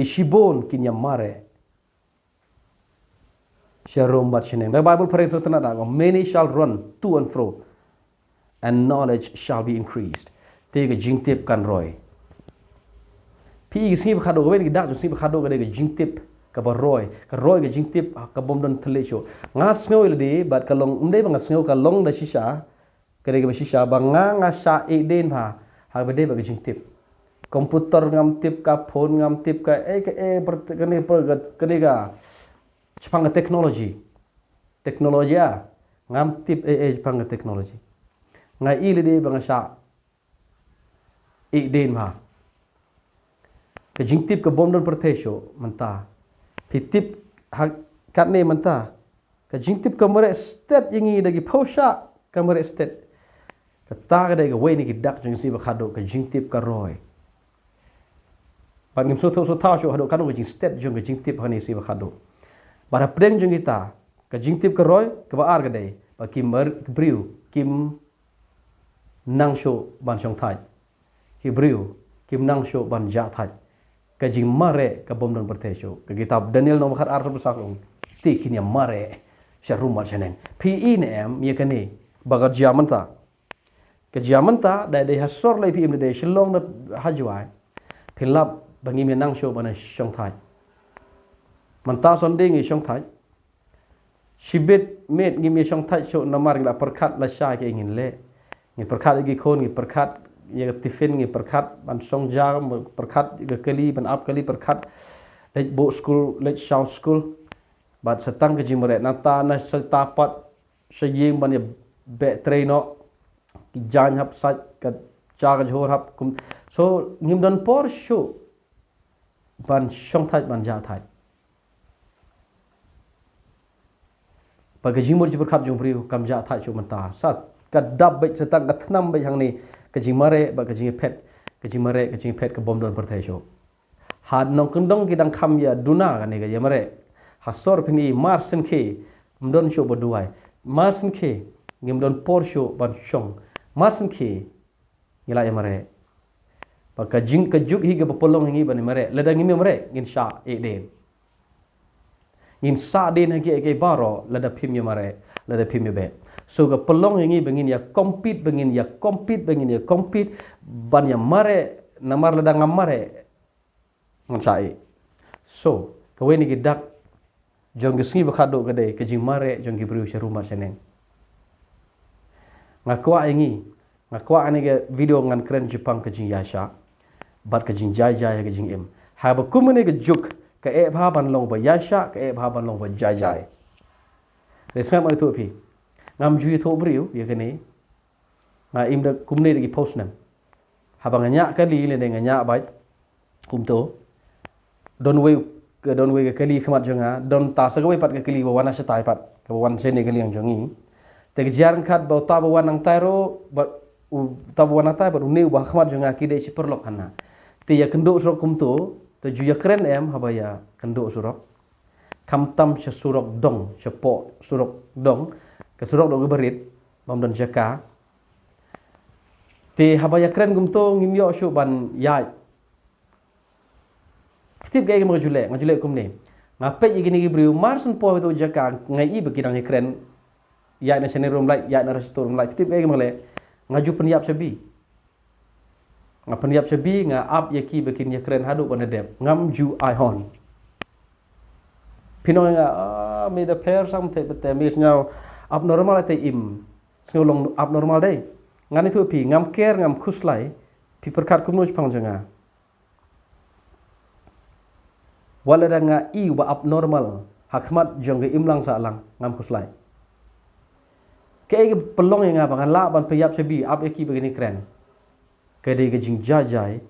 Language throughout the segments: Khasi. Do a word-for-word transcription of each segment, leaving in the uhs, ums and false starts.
Shibun kin ïa mareh sha rum bad sha neng. The Bible phareng sngewtynnat da, many shall run to and fro, and knowledge shall be increased. Te ka jingtip kan roi. Phi i ka sngi ba khatduh, kawei na ki dak jong sngi ba khatduh ka dei ka jingtip kaba roi. Ka roi ka jingtip, ha, ka bym don thylliej shuh. Nga sngew ïa lade, bad ka long, ym dei ba nga sngew, ka long da shisha, ka dei kaba shisha, ba nga nga shah ïeh dien bha ha kaba dei bad ka jingtip. Computer ngam tip, ka phone ngam tip, ka, eh, ka, eh, per-, kane per-, ka, kane ka, shaphang ka technology. Technology, ah, ngam tip, eh, eh, shaphang ka technology. Nga i lade ba nga shah ïeh dien bha. Ka jingtip ka bym don pyrthei shuh mynta. Phi tip ha katne mynta. Ka jingtip ka mareh stet ïa ngi da ki phew shah, ka mareh stet. Kata ka dei kawei na ki dak jong ka sngi ba khatduh, ka jingtip ka roi. Bad ngim sngewthuh sngewthaw shuh haduh katno ka jingstet jong ka jingtip ha kane ka sngi ba khatduh. Bad hapdeng jong kita, ka jingtip ka roi, kaba ar ka dei ba ki mar-, ki briew kim nang shuh ban shongthait. Ki briew kim nang shuh ban jah thait. Ka jingmareh ka bym don pyrthei shuh. Ka kitab Daniel lynnong ba khatar, dkhot ba saw ka ong, te kin ïa mareh sha rum bad sha neng. Phi i ne em ïa kane ba ka jia mynta? Ka jia mynta, da dei ha sor lei, phi im da dei Shillong da ha Jowai, phin lap ba ngim ïa nang shuh ban shongthait. Mynta Sunday ngi shongthait. Shibit miet ngim ïa shongthait shuh namar ngi la pyrkhat lashai kaei ngin leh. Ngi pyrkhat ïa ki khun, ngi pyrkhat ïa ka tiffin, ngi pyrkhat ban shong ja, ngi pyrkhat ïa ka kali, ban ap kali, pyrkhat leit buh skul, leit shaw skul. Bad sa tang ka jingmareh, nangta na sa ta pat sha ïing ban ïa beh trei noh, ki jaiñ hap sait, ka ja ka jhur hap kum. So ngim don por shuh ban shongthait, ban jah thait. Bad ka jingmut jingpyrkhat jong u briew kam jah thait shuh mynta. Sa ka dap beit, sa tang ka thnam beit hangne, ka jingmareh bad ka jingïaphet, ka jingmareh ka jingïaphet ka bym don pyrthei shuh. Ha nongkyndong ki dang kham ïa duna kane ka ïa mareh. Ha sor phin i mar sngewkhia, ym don shuh ba duwai. Mar sngewkhia, ngim don por shuh ban shong. Mar sngewkhia ngi la ïa mareh. Bad ka jing, ka juk hi kaba pynlong ïa ngi ban ïa mareh. Lada ngim ïa mareh, ngin shah ïeh dien. Ngin shah dien ha kiei kiei baroh lada phim ïa mareh, lada phim ïa beh. So ka pynlong ïa ngi ba ngin ïa compete, ba ngin ïa compete, ba ngin ïa compete ban ïa mareh, namar lada ngam mareh ngan shah ïeh. So kawei na ki dak jong ka sngi ba khatduh ka dei ka jingmareh jong ki briew sha rum bad sha neng. Nga kwah ïa ngi, nga kwah ha kane ka video ngan kren shaphang ka jingïaishah bad ka jingjai jai ha ka jingim. Haba kum kane ka juk, ka eh bha ban long ba ïaishah, ka eh bha ban long ba jai jai. Te sngap, nga ïathuh phi, ngam ju ïathuh briew ïa kane. Nga im da kumne da ki phew snem. Haba nga ñiah kali lane nga ñiah bike kumto, don wei ka, don wei ka kali khmat jong nga, don ta sa kawei pat ka kali ba wan na shatai pat, kaba wan shane ka liang jong ngi. Te ka jia ryngkat ba uta ba wan nangtai ruh bad uta ba wan nangtai bad une uba khmat jong nga ki dei shi paralok hana. Te ïa kynduh surok kumto, te ju ïa kren em haba ïa kynduh surok? Khamtam sha surok dong, shapoh surok dong, ka surok dong kaba rit, bym don jaka. Te haba ïa kren kumto ngim ïoh shuh ban ïaid. Phi tip kaei kaba nga ju leh, nga ju leh kumne. Nga peit ïa kine ki briew mar shen poi ha tu jaka, nga i ba ki dang ïa kren. Ïaid na shane ruh ym lait, ïaid na restaurant ruh ym lait. Phi tip kaei kaba nga leh? Nga ju pynïap shabi. Nga pynïap shabi, nga ap ïa ki ba kin ïa kren haduh ban da dep. Ngam ju ai hon. Phi ong ïa nga, ah, me da pher sam te bete, me sngew abnormal te im. Sngew long abnormal dei. Ngan ïathuh phi, ngam care, ngam khuslai. Phi pyrkhat kumno shaphang jong nga? Wat lada nga i uba abnormal ha khmat jong ka imlang sahlang, ngam khuslai. Kaei ka pynlong ïa nga ba ngan lah ban pynïap shabi, ap ïa ki ba kin ïa kren? Ka dei ka jingjai jai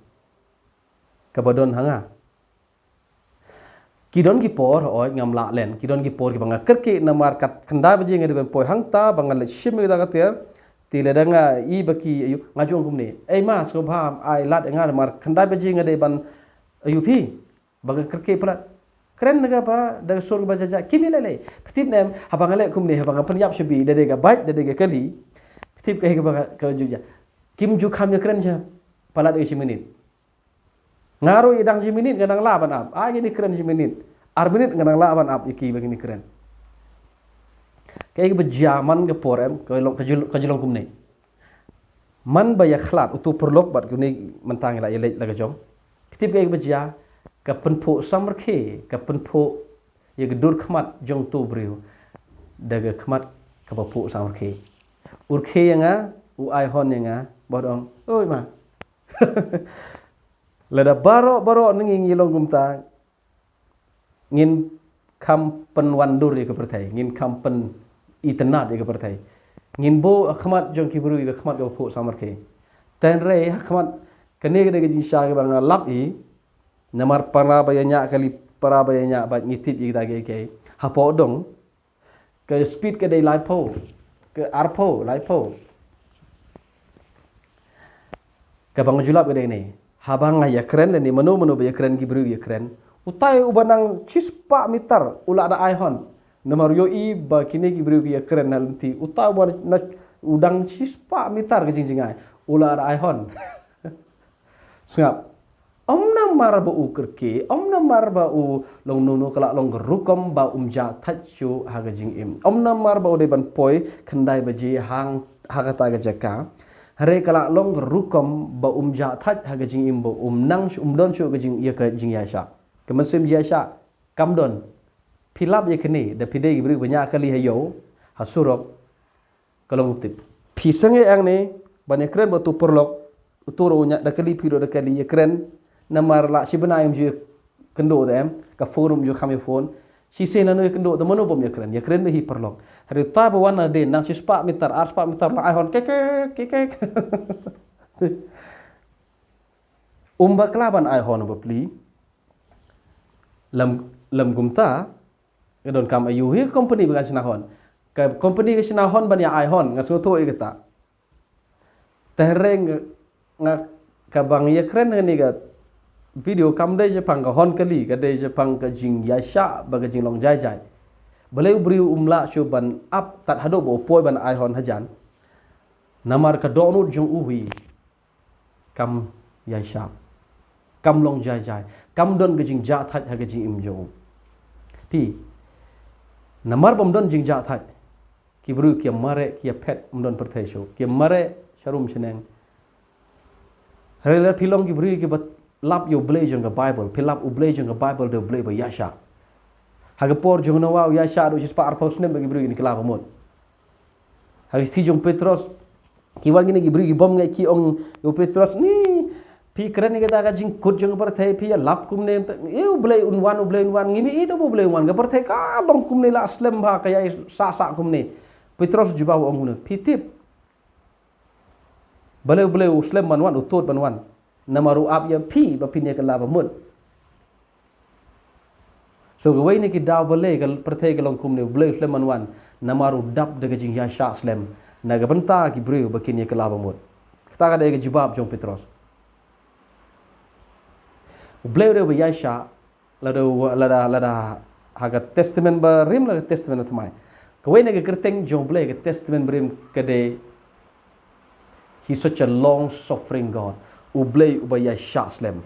kaba don ha nga. Ki don ki por, hooid ngam lah len, ki don ki por kiba nga kyrkieh namar kat khyndai baje nga dei ban poi hangta, ba nga leit shim ïa kata ka tiar. Te lada nga i ba ki ïa u, nga ju ong kumne, ei ma, sngewbha ai lad ïa nga namar khyndai baje nga dei ban ïa u phi. Ba nga kyrkieh palat. Kren da kaba, da ka sur kaba jai jai, kim ïaleh lei. Phi tip ne em, haba nga leh kumne, haba nga pynïap shabi, da dei ka bike, da dei ka kali. Phi tip kaei kaba ka, ka ju jia? Kim ju kham ïa kren sha palat ïa shi minit. Nga ruh i dang shi minit nga nang lah ban ap. Ai kine kren shi minit, ar minit nga nang lah ban ap ïa ki ba kine kren. Kaei kaba jia man ka por em, ka long, ka ju-, ka ju long kumne. Man ba ïa khlad utu paralok bad kine mynta ngi la ïa leit la ka jong. Ka tip kaei kaba jia, ka pynphuh samrkhie, ka pynphuh ïa ka dur khmat jong utu briew da ka khmat kaba phuh samrkhie. U rkhie ïa nga, u ai hon ïa nga, bad ong, "Oi ma." Lada baroh baroh na ngi ngi long kumta, ngin kham pynwandur ïa ka pyrthei, ngin kham pynitynnad ïa ka pyrthei. Ngin buh ha khmat jong ki briew ïa ka khmat kaba phuh samrkhie. Hynrei ha khmat kane ka dei ka jingshisha kaba nga lap hi, namar para ba ïa ñiah kali, para ba ïa ñiah bad ngi tip ïa kita kiei kiei. Hapoh dong, ka speed ka dei laiphew, ka arphew, laiphew. Kaba nga ju lap ka dei ne, haba nga ïa kren lane mano mano ba ïa kren, ki briew ïa kren, utai uba nang shispah mitar u la da ai hon. Namar ïohi ba kine ki briew ki ïa kren na lynti, utai uba na, u dang shispah mitar ka jingjngai, u la da ai hon. Sngap. Ym namar ba u kyrkieh, ym namar ba u long nunu, ka la long ka rukom ba um jah thait shuh ha ka jingim. Ym namar ba u dei ban poi khyndai baje hang ha kata ka jaka. Hynrei ka la long ka rukom ba um jah thait ha ka jingim, ba um nang sh-, um don shuh ka jing, ïa ka jingïaishah. Ka mynsiem jingïaishah kam don. Phi lap ïa kane, da phi dei ki briew ba ñiah kali ha ïew, ha surok, ka long tip. Phi sangeh hangne ban ïa kren bad utu paralok, utu ruh u ñiah da kali, phi ruh da kali, ïa kren. Namar la shi bnai um ju ïa kynduh te em, ka phone um ju kham ïa phone. Shisien lano ïa kynduh te mano bym ïa kren, ïa kren bha hi paralok. Hynrei utai ba wan nadien, nang shispah mitar, arspah mitar, la ai hon, kek kek kek kek. Um bakla ban ai hon ba plie. Lem, lem kumta, ka donkam aiu hi ka company ba kan shna hon. Ka company ka shna hon ban ïa ai hon, nga sngewthuh ïa kata. Te hynrei nga, nga, kaba nga ïa kren ha kane ka video kam dei shaphang ka hon kali, ka dei shaphang ka jingïaishah bad ka jinglong jai jai. Balei u briew um lah shuh ban ap tad haduh ba u poi ban ai hon hajan? Namar ka dohnud jong u hi kam ïaishah, kam long jai jai, kam don ka jingjah thait ha ka jingim jong u. Phi, namar bym don jingjah thait, ki briew ki ïa mareh, ki ïa phet, ym don pyrthei shuh, ki ïa mareh sharum shaneng. Hynrei lada phi long ki briew kiba lap ïa U Blei jong ka Bible, phi lap U Blei jong ka Bible dei U Blei ba ïaishah. Ha ka por jong u Noah u ïaishah haduh shispah arphew snem bad ki briew kin kylla bamut. Ha ka shithi jong u Petros, ki wan kine ki briew ki bym ngeit, ki ong ïa u Petros, "Ni, phi kren ïa kata ka jingkut jong ka pyrthei, phi ïa lap kumne, ïa U Blei un wan, U Blei un wan, ngim ïohi te ba U Blei un wan, ka pyrthei ka long kumne, la slem bha, ka ïai sah sah kumne." Petros u jubab u ong kumne, "Phi tip balei U Blei u slem ban wan, u tud ban wan? Namar u ap ïa phi ba phin ïa kylla bamut." So kawei na ki daw balei ka pyrthei ka long kumne, U Blei u slem ban wan, namar u dap da ka jingïaishah slem na ka bynta ki briew ba kin ïa kylla bamut. Kata ka dei ka jubab jong u Petros. U Blei u dei uba ïaishah, lada, lada, lada ha ka Testament Barim, la ka Testament Thymmai. Kawei na ka kyrteng jong U Blei ha ka Testament Barim ka dei, He's such a long suffering God. U Blei uba ïaishah slem.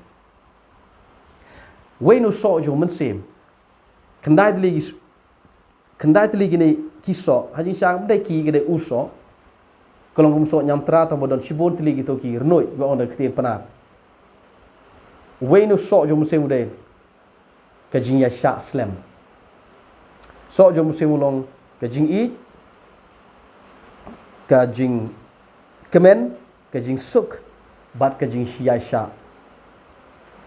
Wei na u soh jong u mynsiem. Khyndai tylli ki s-, khyndai tylli kine ki soh, ha jingshisha kam dei ki, ka dei u soh. Ka long kum u soh ñiamtra, tang ba don shibun tylli kito ki rynïoi, ba ong da ka ktien Pnar. Wei na u soh jong u mynsiem u dei ka jingïaishah slem. Soh jong u mynsiem u long ka jingïeit, ka jingkmen, ka jingsuk, bad ka jingïaishah.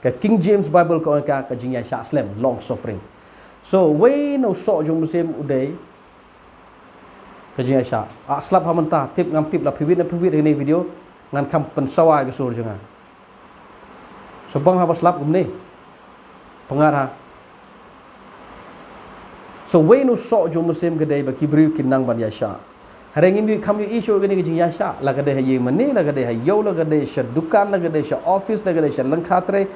Ka King James Bible ka ong ïa ka, ka jingïaishah slem, long suffering. So, wei na u soh jong u mynsiem u dei ka jingïaishah. Ah, slap ha mynta, tip ngam tip, la phi wit ne phi wit ha kane ka video, ngan kham pynsawa ïa ka sur jong nga. So bang haba slap kumne. Pyngat ha. So wei na u soh jong u mynsiem ka dei ba ki briew kin nang ban ïaishah. Hynrei ngim ïoh, kham ïohi shuh kane ka jingïaishah, la ka dei ha ïingmane, la ka dei ha ïew, la ka dei sha dukan, la ka dei sha office, la ka dei sha lyngkha trei.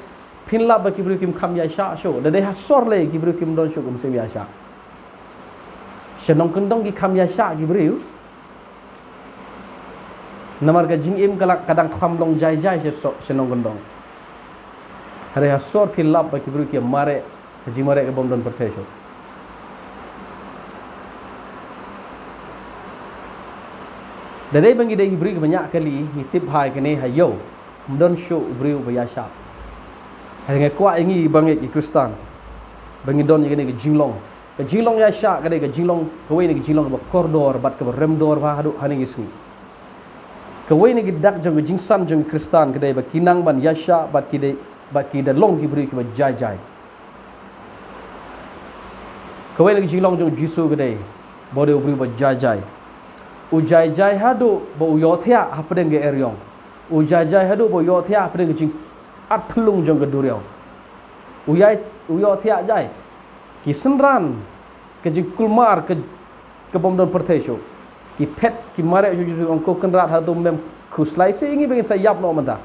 Phin lap ba ki briew kim kham ïaishah shuh. Da dei ha sor lei ki briew kim don shuh ka mynsiem ïaishah. Sha nongkyndong ki kham ïaishah ki briew. Namar ka jingim ka la, ka dang kham long jai jai sha so-, sha nongkyndong. Hynrei ha sor phi lap ba ki briew ki mareh, ka jingmareh ka bym don pyrthei shuh. Da dei ba ngi dei ki briew kiba ñiah kali, ngi tip ha kane ha ïew, ym don shuh u briew ba ïaishah. Hynrei nga kwah ïa ngi ba ngi ki Khristan ba ngin don ïa kane ka jinglong. Ka jinglong ïaishah ka dei ka jinglong, kawei na ka jinglong kaba kordor bad kaba remdor bha haduh hangne ki sngi. Kawei na ki dak jong ka jingsan jong ki Khristan ka dei ba ki nang ban ïaishah bad ki dei, bad ki da long ki briew kiba jai jai. Kawei na ka jinglong jong u Jisu ka dei ba u dei u briew ba jai jai. U jai jai haduh ba u ïohthiah hapdeng ka eriong. U jai jai haduh ba u ïohthiah hapdeng ka jingatphyllung jong ka duriaw. U ïai, u ïohthiah jai. Ki synran ka jingkulmar ka, ka bym don pyrthei shuh. Ki phet, ki mareh shuh, Jisu ong, "Ko Kynrad, hato mem khuslai seh ïa ngi ba ngin sa ïap noh mynta?"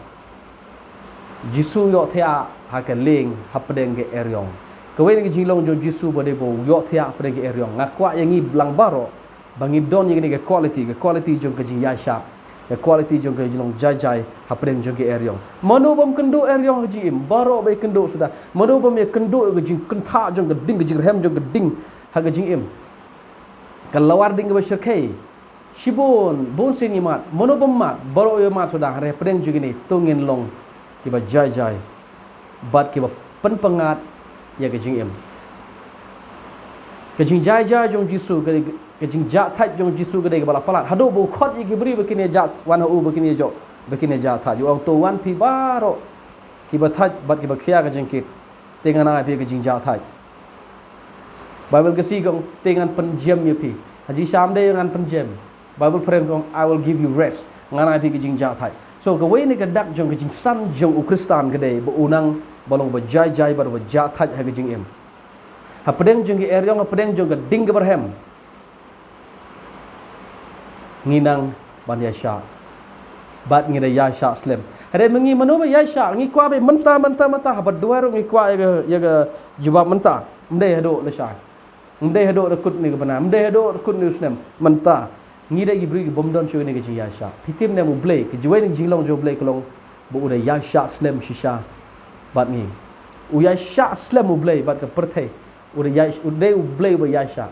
Jisu u ïohthiah ha ka lieng hapdeng ka eriong. Kawei na ka jinglong jong u Jisu ba dei ba u ïohthiah hapdeng ka eriong. Nga kwah ïa ngi lang baroh ba ngi don ïa kane ka quality, ka quality jong ka jingïaishah, ka quality jong ka jinglong jai jai hapdeng jong ka eriong. Mano bym kynduh eriong ha ka jingim, baroh ba ïakynduh suda. Mano bym ïakynduh ïa ka jingkyntha jong ka ding, ka jingrhem jong ka ding ha ka jingim. Ka lawar ding kaba shyrkhei. Shibun, bun sien ngi mad, mano bym mad, baroh ïa mad suda, hynrei hapdeng jong kine to ngin long kiba jai jai bad kiba pynpyngngad ïa ka jingim. Ka jingjai jai jong u Jisu, ka, ka jingjahthait jong u Jisu ka dei kaba la palat. Haduh ba u khot ïa ki briew ba kin ïa jah, wan ha u ba kin ïa jot, ba kin ïa jahthait. U ong, "To wan phi baroh kiba thait bad kiba khia ka jingkit, te ngan ai phi ka jingjahthait." Baibl Khasi ka ong, "Te ngan pynjem ïa phi." Ha jingshisha ym dei ngan pynjem. Baibl Phareng ka ong, "I will give you rest." Ngan ai phi ka jingjahthait. So, kawei na ka dak jong ka jingsan jong u Khristan ka dei ba u nang ba long ba jai jai bad ba jahthait ha ka jingim. Hapdeng jong ka eriong, hapdeng jong ka ding kaba rhem, ngi nang ban ïaishah. Bad ngi da ïaishah slem. Hynrei ma ngi mano ba ïaishah, ngi kwah ba mynta, mynta, mynta, haba duwai ruh ngi kwah ïa ka, ïa ka jubab mynta. Ym dei haduh lashai. Ym dei haduh da kut ne ka bnai. Ym dei haduh da kut ne u snem. Mynta. Ngi dei ki briew ki bym don shuh kane ka jingïaishah. Phi tip ne em, U Blei, ka jingwei na ka jinglong jong U Blei ka long ba u da ïaishah slem shisha bad ngi. U ïaishah slem U Blei bad ka pyrthei. U da ïai-, u dei U Blei uba ïaishah.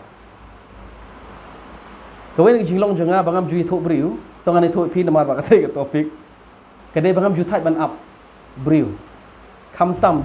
Kawei na ka jinglong jong nga ba ngam ju ïathuh briew, to ngan ïathuh ïa phi namar ba katei ka topic. Ka dei ba ngam ju thait ban ap briew. Khamtam